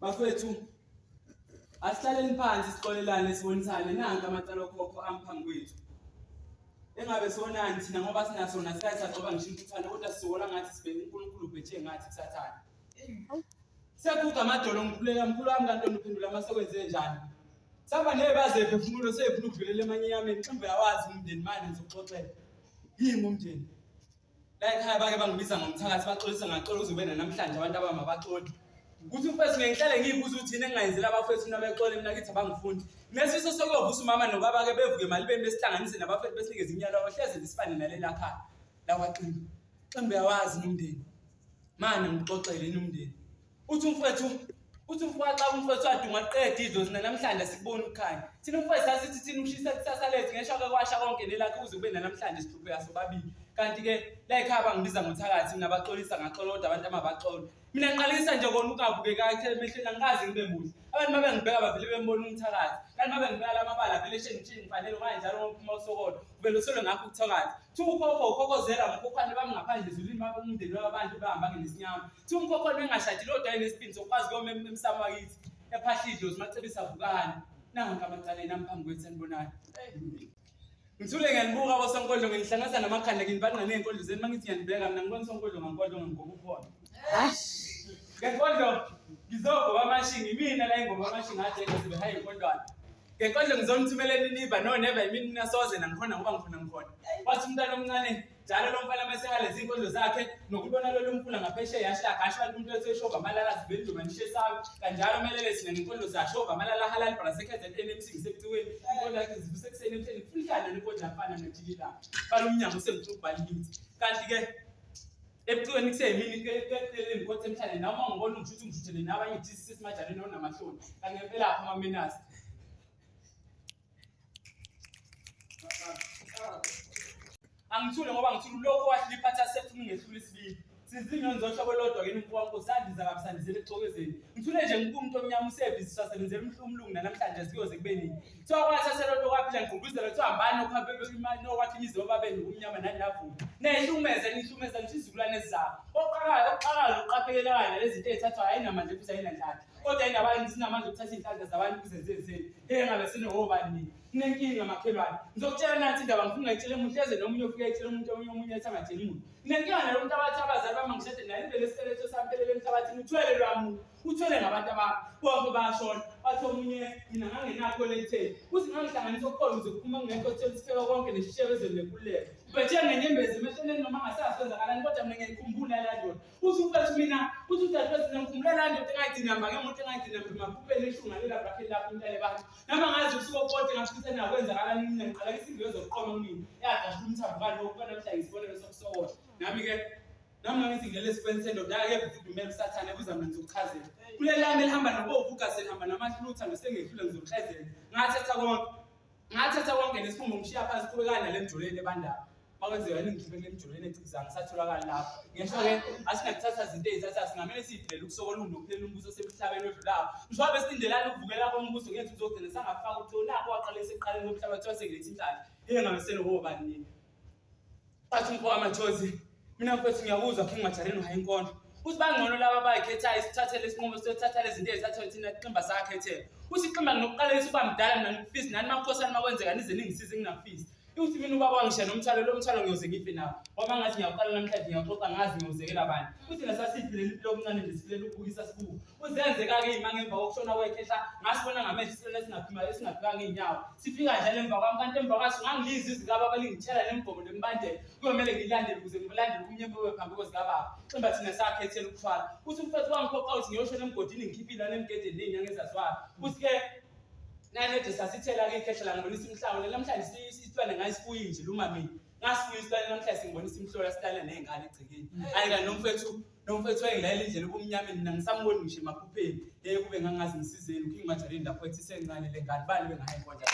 Bafethu, asihlaleni phansi sixolelane sibonisane nanka amacala okhokho amphambi kwethu. Engabe sonani thina ngoba sinasona sikaye sagcoba ngisho intuthane kodwa sisokola ngathi sibheke uNkulunkulu ubheje ngathi kusathane. Seguga amadolo ngikhuleka mkhulu wami kanti wena uphendula uma sekwenze njani? Sihamba nebaze phefumulo sefuna ukudlulela emanyameni ximbe awazi umndeni manje ngizokuxoxela. Yimi umndeni. La ekhaya bake bangibiza ngomthakathi baxolisa ngaxola kuze kube namhlanje abantu abama baxoli. Ukuthi mfethu ngihlale ngiyibuza ukuthi yini engingayenzela abafethu mina bexole mina kithi abangifundi. Nesifiso sokuyovusa umama nobaba ke bevuke emalibeni besihlanganise nabafethu besinikeze imiyalo yabo hleze nje sifane nalela khaya. Lawa Ximbi. Ximbi uyawazi nomndeni. Mane ngixoxele yini umndeni. Uthi umfowethu uthi umfowethu xa umfowethu wadunga qeda idlozi namhlanje sikubona ukukhanya. Thina umfowethu sasithi thina ushisa kusasa lethu ngesho ke kwasha konke nelakhe kuze kube namhlanje sihlupheka sobabili. Kanti ke la ekhaya bangibiza ngothakathi mina baxolisa ngaxola kodwa abantu amabaxola. Mina ngiqalisa nje kona ukungabukeki kahle emehlweni angikaze ngibe muhle. Abantu uma bengibheka bavele bembona umthakathi. Kanti uma bengibheka la mabala vele shengishini ngifanele ngoba njalo ngokuphuma usokolo. Uvele usole ngakho ukuthakathi. Kuthiwa ukhokho ukhokhozela ngokhokhwane bami ngaphandle ezulwini baba umndeni wabantu bahamba ngenesinyama. Kuthiwa umkhokhwane engashadile odwa enesibindi sokwazi kuyoma emsamo wakithi. Ephahla idlozi macebisa vukani. Nanka amacaleni ami phambi kwethu sanibonani. Ngithule ngiyanibuka bosonkondlo nginihlanganisa namakhanda nginibhanqa ney'nkondlo zenu uma ngithi ngiyanibheka mina ngibona usonkondlo ngankondlo ngangigoba uphona. Ngenkondlo ngizogoba amashingi imina la ingoba amashingi ajenga sebehaye inkondlwana. Ngenkondlo ngizonithumela eniniva no never imini mina soze nangikhona ngoba ngikhona ngikhona. Wathi umntana omncane njalo lo mfana mase hale izinkondlo zakhe nokubona lolu mfula ngaphesheya yasha gasho kanti umuntu wethu eshova amalala zibenduma nishe sawe kanjalo melele sina ngenkondlo zashova amalala halali bra sekhezen NMC ngisekuciweni inkondlo yakhe zivuse ekuseni emhleni kufuhlane lenkondlo yafana nojikila fana umnyango usengifuna ukubhala imithi kanti ke ebucikweni kuseyimini eceleni ngikhothe emhlane nawe uma ngibona ungishutha ungishuthele nabanye thisi sesimajaleni onamahloni kanti ngempela apha amamenasi angithule ngoba ngithule lokho wahliphatha sefuna ungehlula isibili sizinyoni zohlobo lodwa kini mfowami nkosi sandiza kabi sandizela ekuxokozeni ngithule nje ngibuka umuntu omnyama usebhizi sasebenzela umlungu nanamhlanje sikuyoze kube nini kuthiwa kwathatha lonto kwaphila ngigqugquzela kuthiwa hambani nokwakha imizi obabeni kumnyama nani navuma nehlukumeze nihlumeza ngisho izizukulwane ezizayo oqakayo oqakayo uqaphelelakayo nalezi zinto ey'thathwayo ayinamandla futhi ayinanhlanhla kodwa ayinabantu sinamandla okuthatha iy'nhlanhla zabantu kuzenzenzeni hey ngabe sinehobani nini Kunenkinga makhelwane. Ngizokutshela nathi indaba ngifuna ungayitshela umuntu eze nomunye ofike etshela umuntu omunye omunye ethi angatsheli muntu. Nginenkinga nalo muntu abathi abazali bami ngishade naye ivele isibeletho sami phelele emhlabathini uthwele lwami uthwele ngabantu abami bonke bayashona bathi omunye mina ngangenakho lelitheni uthi ngangihlanganisa okukhona ukuze kuphuma kungekho sithelo sipheka konke nesishebo ezweni lenkululeko ubethe ngenyembezi emehlweni noma ngasazi kwenzakalani kodwa mina ngiyayikhumbula leya ndoda Uthi umfethu mina, uthi udadewethu mina ngikhumbula la ndoda engayigcina mba ngemoto engayigcina mba makhuphele ishunga lela brakhe lapho intale bantu. Noma ngazi usuku okode ngafisa na kwenzakalani mina ngiqala isimbi yozoqoma kumina. Yadashula umthambo kalokhu kwanamhla isibonelo sokusokola. Nami ke nami ngithi ngilele esifweni sendoda ake kufudumele usathane kuza mina ngizokuchazela. Kuleli lami elihamba nobovu ugazi elihamba namahlutha ngisengehlule ngizokuhlezela. Ngathatha konke. Ngathatha konke nesikhumba ngishiya phansi qhubekani nale mjolweni ebandayo. Makwenzeka yini ngikhiphe kule mjolweni ecikizayo ngisatholakali lapho. Ngisho-ke asingakuthatha zinto ey'thatha singamele siyidlele ukusokola unokuphelela umbuso osemhlabeni odlulayo. Ngisho besilindelani ukuvukela kombuso ngethu uzogcina sangafaka ukuthi nakho waqala esekuqaleni komhlaba kuthiwa sengiletha inhlanhla. Hey ngabe selobani nini? Wathi umfo kaMathozi, mina mfethu ngiyakuzwa King Majareni uhaye inkondlo. Uthi bangcono laba abayikhethayo sithathele isinqumo siyothatha lezi zinto ezithathwayo thina ximba sakhethela. Uthi ximba nginokuqalekisa uba mdala mina ngikufisi nani makhosana makwenzeka nize ningisize ngingakufisi. Uthi mina ubaba wangishiya nomthwalo lo mthwalo ngiyoze ngife nawo. Ngoba ngathi ngiyawuqala namhlanje ngiyaxoxa ngazi ngiyozekela bani. Uthi nasasiphilela impilo okuncane nje siphilela ukubukisa sibuka. Uzenzeka-ke ima ngemva kokushona kwekhehla ngasibona ngamehlo isilwane esingaphuma esingaphikanga iy'nyawo. Sifika njalo emva kwami kanti emva kwaso ngangilizwa izwi kababa lingitshela nemigomo nemibandela kuyomele ngiyilandele ukuze ngilandele umnyembe wephambi kozikababa. Ximba thina sakhethela ukuthwala. Uthi umfethu wangiphoqa ukuthi ngiyoshona emgodini ngikhiphe ilwane emgedeni ney'nyanga ezaziwayo. Uthi-ke nanede sasithela-ke ikhehla langibonisa imhlawulo namhlanje isilwane ngayisifuyi nje luma mina. Ngasifuya isilwane namhlanje singibonisa imhlola silala ney'ngane egcekeni. Hhayi kanti nomfethu nomfethu wayengilayela indlela ubumnyameni mina ngisamboni ngisho emaphupheni. Hey kube ngangazi ngisizeni uKing Majaleni lapho ethi isencane le ngane bani bengahayi inkondla.